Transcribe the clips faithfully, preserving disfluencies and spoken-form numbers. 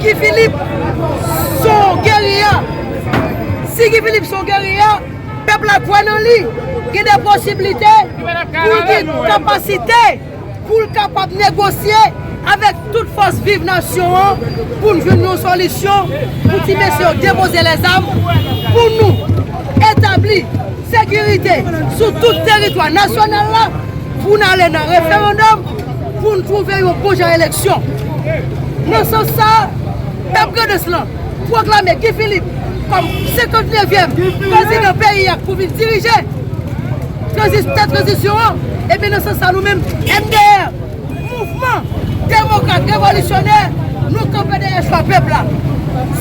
Guy Philippe se yon geriya. Si Guy Philippe se yon geriya, pèp la kwè nan li. Gen de posiblite pou l gen kapasite pou l kapab negosye avèk tout fòs Viv Nasyon an pou n jwenn yon solisyon pou ti mesye yo depoze lèzam, pou nou etabli sekirite sou tout teritwa nasyonal la, pou n ale nan referandòm, pou n twouve yon bon jan eleksyon. Nan sans sa a, pèp Grandans lan pwoklame Guy Philippe kòm senkantnevyèm prezidan peyi a pou vin dirije tranzis-, tèt tranzisyon an. Ebyen, nan sans sa, nou menm, M D R, Mouvman Demokrat Revolisyonè, nou kanpe dèyè chwa pèp la.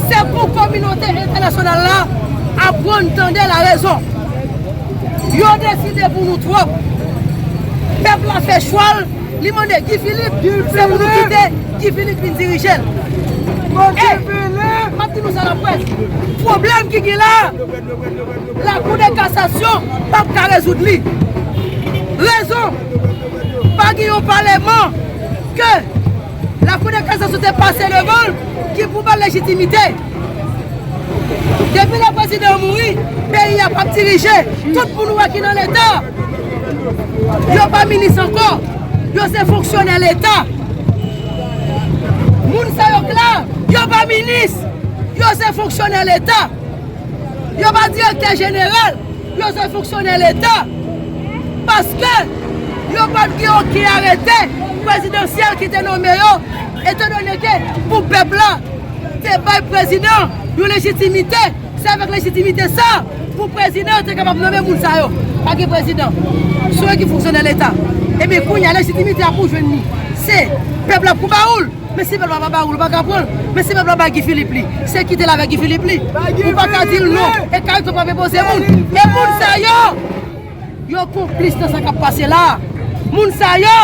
Se pou kominote entènasyonal la aprann tande larezon. Yo deside pou nou twòp. Pèp la fè chwa l, li mande Guy Philippe, se pou nou kite Guy Philippe vin dirije l. Ey, m ap di nou sa laprès, pwoblèm ki gen la, Lakou de Kasasyon p ap ka rezoud li. Rezon, pa gen yon palèman ke Lakou de Kasasyon te pase devan l ki pou ba l lejitimite. Depi lè prezidan an mouri, peyi a p ap dirije. Tout moun ou wè ki nan Leta, yo pa minis ankò. Yo se fonksyonè Leta. Moun sa yo k la, yo pa minis. Yo se fonksyonè Leta. Yo pa direktè jeneral. Yo se fonksyonè Leta. Paske yo pa t gen okenn arete prezidansyèl ki te nonmen yo, etandone ke pou pèp la te bay prezidan yon lejitimite, se avèk lejitimite sa pou prezidan te kapab nonmen moun sa yo. Pa gen prezidan sou ekip fonksyonè Leta. Ebyen, kounye a, lejitimite a pou jwenn li, se pèp la pou ba ou l. Men si pèp la pa ba ou l, ou pa ka pran l. Men si pèp la ba Guy Philippe li, se kite l avèk Guy Philippe li. Ou pa ka di l non. E kay tou pa repoze moun. E moun sa yo, yo konplis nan sa k ap pase la a. Moun sa yo,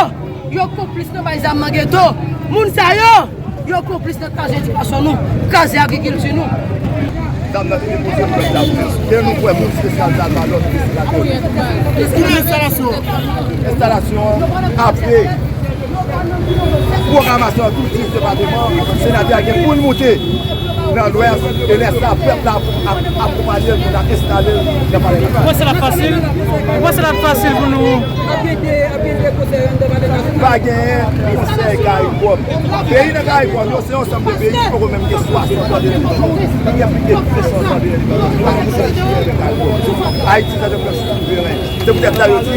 yo konplis nan bay zam nan geto. Moun sa yo, yo konplis nan kraze edikasyon nou, kraze agrikilti nou. Zam nan te depoze pou pèp la. Lè nou kwè moun espesyal sa, sa lòt espesyal. Enstalasyon. Enstalasyon, apre pwogramasyon nan tout dis depatman, senatè a gen pou l moute nan Lwès, e lè sa, pèp la ap, ap akonpanye l pou l al enstale l nan Palè Nasyonal. Ou panse l ap fasil? Ou panse l ap fasil pou nou? Pa genyen konsèy Karayib. Peyi nan Karayib yo, se yon ansanm de peyi ki poko menm gen swasant an de lendepandans. Li gen plis de sesant an de lendepandans. Li pa gen konsèy nan Karayib. Ayiti se yon peyi souveren. Se poutèt sa yo di,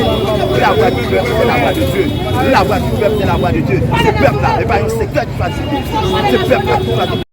la voix du peuple, c'est la voix de Dieu. La voix du peuple, c'est la voix de Dieu. Se pèp la, e pa yon sektè ki fasilite. Se pèp la ki fasilite.